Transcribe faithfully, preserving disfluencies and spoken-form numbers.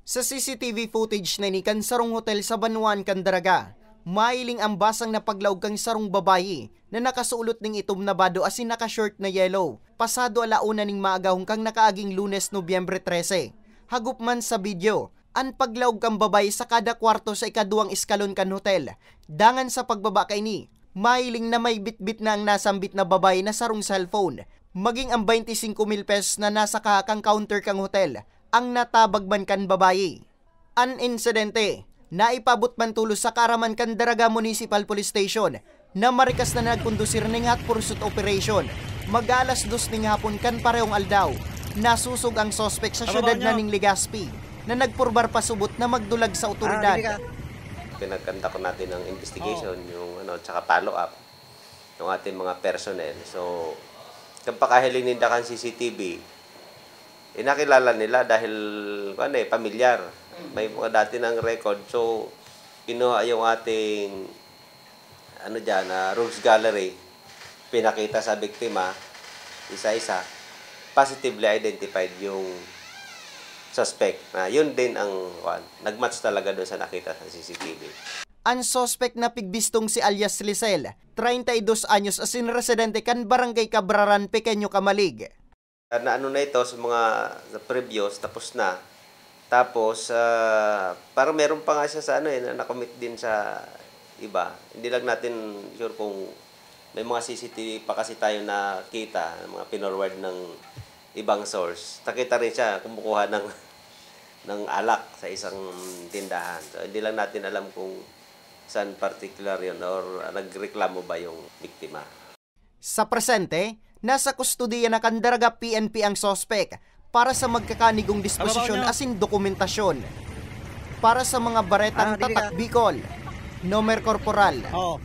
Sa C C T V footage na ini kan sarong hotel sa banwaan kan Daraga, mahiling an basang na paglaog kan sarong babayi na nakasulot ning itom na bado asin naka-short na yellow, pasado ala una ning maagahon kan nakaaging Lunes, Nobyembre trese. Hagop man sa video, an paglaog kan babayi sa kada kwarto sa ikaduwang eskalon kan hotel. Dangan sa pagbaba kaini, mahiling na may bitbit na ang nasambit na babayi na sarong cellphone, magin ang baynte singko mil pesos na nasa kaha kan counter kan hotel, ang natabag man kan babayi. An insidente, naipaabot man tolos sa kaaraman kan Daraga Municipal Police Station na marikas na nagkondusir ning hot pursuit operation. Mag-aalas dos ning hapon kan parehong aldaw, nasusog ang suspek sa Ano ba syudad na niya? ning Legazpi na nagpurbar pasubot na magdulag sa awtoridad. Ah, hindi ka- Pinagkanta ko natin ng investigation, yung ano, tsaka follow-up ng ating mga personnel. So, kapag pakahiling ninda kan C C T V, inakilala nila dahil, ano eh, pamilyar. May mga dati ng record. So, kinuha yung ating, ano dyan, ah, rogues gallery. Pinakita sa biktima, isa-isa. Positively identified yung suspect. Na yun din ang, kuwan, nag-match talaga doon sa nakita sa C C T V. An suspek na pigbistong si alias Lisel, treinta y dos anyos asin residente kan Barangay Cabraran, Pequeño Camalig. Na ano na ito sa mga sa previous, tapos na. Tapos, ah, parang meron pa nga siya sa ano eh, na nakomit din sa iba. Hindi lang natin sure kung may mga C C T V pa kasi tayo nakita, mga pinorward ng ibang source. Nakita rin siya kumukuha ng, ng alak sa isang tindahan. So, hindi lang natin alam kung saan particular yon or nagreklamo ba yung biktima. Sa presente, nasa kustodiya na kan Daraga P N P ang suspek para sa magkakanigong disposisyon Kababaw niya. asin dokumentasyon. Para sa mga baretang Ah, dili Tatak ka. Bicol, Nomer Corporal, Oo.